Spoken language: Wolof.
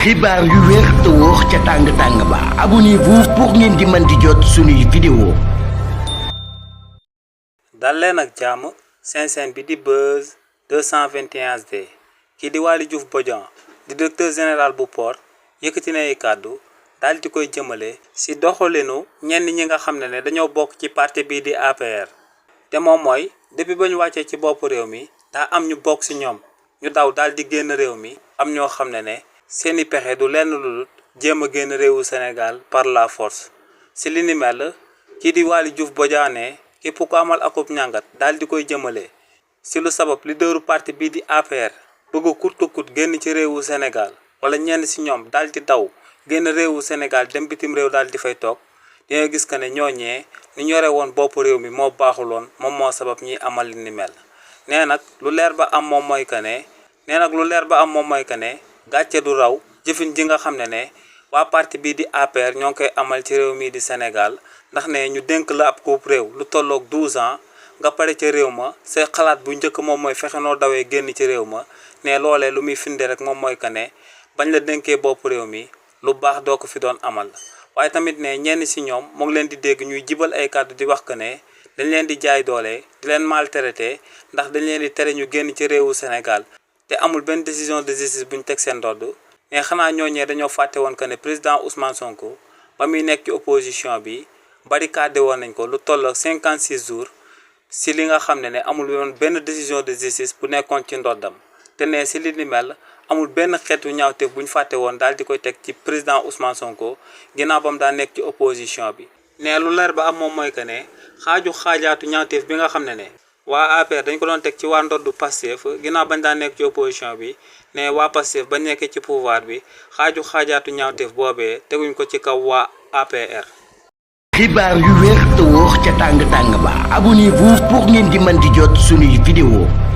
xibaar yu wér te wóor ca tàng ba abonnez-vous pour ngeen di mën di jot suñuy vidéo. dal leen ak jàmm seen bi di Buzz 221HD kii di Waly Diouf Bodian di directeur général bu port yëkkati na ay kàddu daal di koy jëmale ci doxalinu ñenn ñi nga xam ne dañoo bokk ci parti bii di APR te moom mooy depuis ba ñu wàccee ci bopp réew mi daa am ñu bokk ci ñoom ñu daw daal di génn réew mi am ñoo xam ne seeni pexe du lenn lu jéem a génn réewu Sénégal par la force ci li ni mel kii di Waly Diouf Bodian ne képp ku amal akub ñàngat daal di koy jëmale ci lu sabab leaderu parti bii di APR bëgg kut génn ci réewu Sénégal wala ñenn ci ñoom daal di daw génn réewu Sénégal dem bitim réew daal di fay toog di nga gis que ne ñooñee ni ñore woon bopp réew mi moo baaxuloon moom moo sabab ñiy amal li ni mel nee nag lu leer ba am moom mooy que ne gàcce du raw jëfin ji nga xam ne waa parti bii di APR ñoo ngi koy amal ci réew mii di Sénégal ndax ne ñu dénk la ab kuub réew lu tolloog 12 ans nga pare ca réew ma say xalaat bu njëkk moom mooy fexe noo dawee génn ci réew ma ne loolee lu muy finde rek moom mooy que ne bañ la dénkee bopp réew mi lu baax doo ko fi doon amal waaye tamit ne ñenn ci ñoom moo ngi leen di dégg ñuy jibal ay kàddu di wax que ne dañ leen di jaay doole di leen maltraité ndax dañ leen di tere ñu génn ci réewu Sénégal te amul benn décision de justice bu ñu teg seen ndodd mais xanaa ñooñee dañoo fàtte woon que ne président Ousmane Sonko ba muy nekk ci opposition bi barricadé woon nañ ko lu toll ak 56 jours si li nga xam ne amul woon benn décision de justice bu nekkoon ci ndoddam te ne si li ni mel amul benn xeetu ñaawteef bu ñu fàtte woon daal di koy teg ci président Ousmane Sonko ginnaaw ba mu daa nekk ci opposition bi. ne lu leer ba am moom mooy que ne xaajaatu ñaawteef bi nga xam ne waa APR dañ ko doon teg ci waa ndoddu Pastef ginnaaw bañ daan nekk ci opposition bi ne waa Pastef bañ nekkee ci pouvoir bi xaajaatu ñaawteef boobee teguñ ko ci kaw waa APR. xibaar yu wér te wóor ca tàng ba abonnez-vous pour ngeen di mën di jot suñuy vidéo.